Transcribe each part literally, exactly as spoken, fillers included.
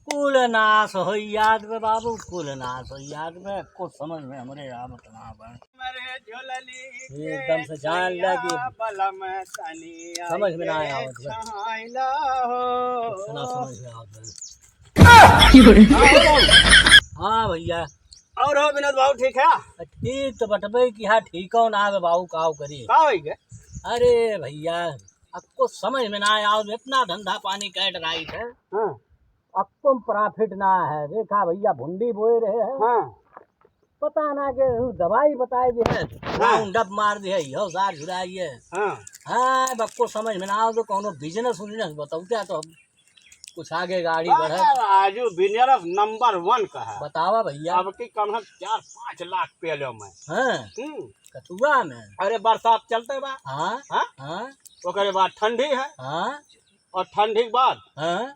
कुल नाश होइ याद में बाबू, कुल नाश होइ याद में, कुछ समझ में हमरे आवत ना बा। एकदम से जान ले कि समझ में ना आवत बा। कुछ ना समझ में आवत बा। हाँ भैया। और हो विनोद बाबू, ठीक है? ठीक तो बटबे कि हाँ, ठीक हो ना बे बाबू, काव करी? का होइ गए? अरे भैया, अब कुछ समझ में ना आओ, इतना धंधा पानी कैट राइट है। हाँ। अब तुम प्रॉफिट ना है। देखा भैया, भुंडी बोए रहे हैं। हाँ। पता ना के ऊ दवाई बताए दे है, हाँ। राउंड अप मार दे है, यो सार झुराई है। हाँ। हाँ, अब कुछ समझ में ना आओ तो कौनो बिजनेस उजनेस बताओ क्या, तो हम कुछ आगे गाड़ी बढ़े। अरे राजू, बिजनेस नंबर वन का है। बतावा भैया। अब की कम है चार पाँच लाख पे लो मैं। हाँ। हम्म। कथुआ में। अरे बरसात चलते बा। हाँ। हाँ? हाँ। ओकरे बाद ठंडी है। हाँ। और ठंडी के बाद हाँ।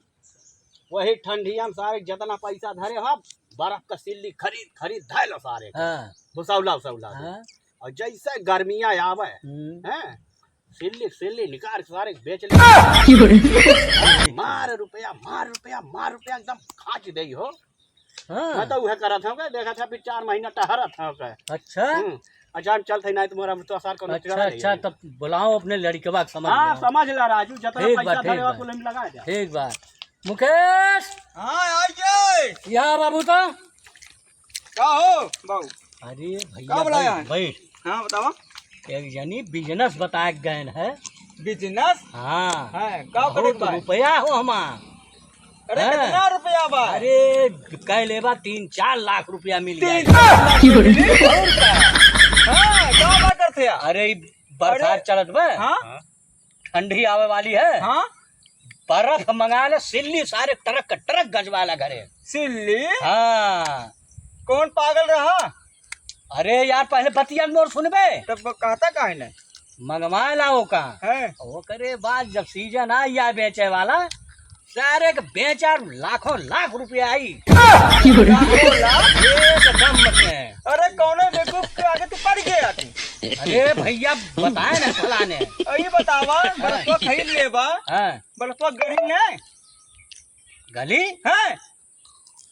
वही ठंडिया में सारे जितना पैसा धरे हो, बर्फ का सिल्ली खरीद, खरीद धैलो सारे। हाँ। भुसौला, उसौला दे। हाँ। और जैसे गर्मियाँ आवे, हम्म। हैं, सिल्ली, सिल्ली निकाल के सारे बेच ले। मार रुपया, मार रुपया, मार रुपया, एकदम खाच देई हो। हाँ। मैं तो उहे करत हूँ, देखा था, अभी चार महीना टहरत हूँ के। अच्छा। हम्म। अच्छा, हम चलत है, नहीं तो मोरा तो सार कोनो अच्छा, अच्छा, तब बुलाओ अपने लड़कवा के समझ हाँ, में। समझ ला राजू, जितना ठीक बा, पैसा ठीक धरे बा। कुल में लगा दे। ठीक बा। मुकेश। हाँ, आइए। यहाँ बाबू तो। का हो बाबू? अरे भैया, का बुलाया बैठ, है? बैठ। हाँ, बतावा। एक जनी बिजनेस बताए गए है। बिजनेस? हाँ। हाँ, का बहुत करे के बा? रुपया हो हमार। अरे, हाँ। कितना रुपया बा? अरे, कह लेबा, तीन चार लाख रुपया मिल तीन जाए। चार लाख रुपया मिली? और का? हाँ, का बात करते हैं? अरे, ई बरसात अरे, चलत बा। हाँ? ठंडी आवे वाली है। हाँ? बर्फ मंगा ले, सिल्ली सारे ट्रक के ट्रक गजवा ला घरे। सिल्ली? हाँ। कौन पागल रहा? अरे यार, पहले बतिया मोर सुनबे। तब कहता काहे न? मंगवा लाओ का? हैं? ओकरे बाद जब सीजन आई या बेचे वाला, सारे के बेचा लाखों लाख रुपया आई। लाखों लाख? एकदम मत में। अरे कौने बेवकूफ के आगे तू पड़ गया तू? अरे भैया बताए ना फलाने। अरे बतावा, हाँ। बलफवा खरीद लेबा। हाँ। बलफवा गली ने? गली? हैं?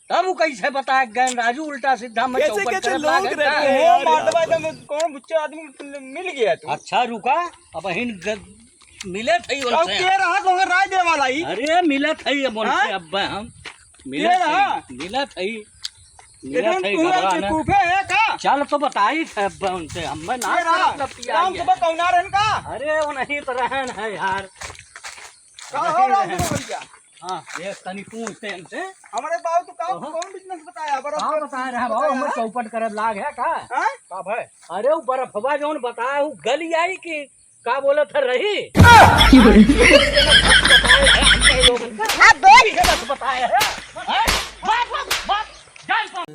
तब उ कैसे बताए गए राजू, उल्टा सीधा में कैसे, चौपट कैसे करत लोग लागत रहते हैं। हैं यार। माधवा एकदम कौन बुच्चा आदमी मिल गया तू? अच्छा रुका, अब हिन ग-, मिले थे अब उनसे। के रहा तो राय दे वाला ही। अरे मिले थे अब उनसे, हाँ? अब हम मिले के थे, रहा? मिले थे, मिले एकदम थे, तू घबरा ना। बेवकूफे है का? चल तो बताई थे अब उनसे, हम ना के रहा? करब लतिया राम ये। सुबह कौना रहन का? अरे वो नहीं तो रहन है यार। का हो राम सुबह भैया? हाँ, ये तनी पूछते हैं इनसे। हमारे बाबू तो का, तो हाँ। कौन बिजनेस बताया? बड़ा का बता रहे हैं बाबू, बताया। हम चौपट करब लाग है का? हाँ? का भाई? अरे वो बर्फवा जौन बताया, वो गली आई कि का बोलत है रही? अब बोल। ये बस बताया है। हैं? बात, बात, बात, जान कौन?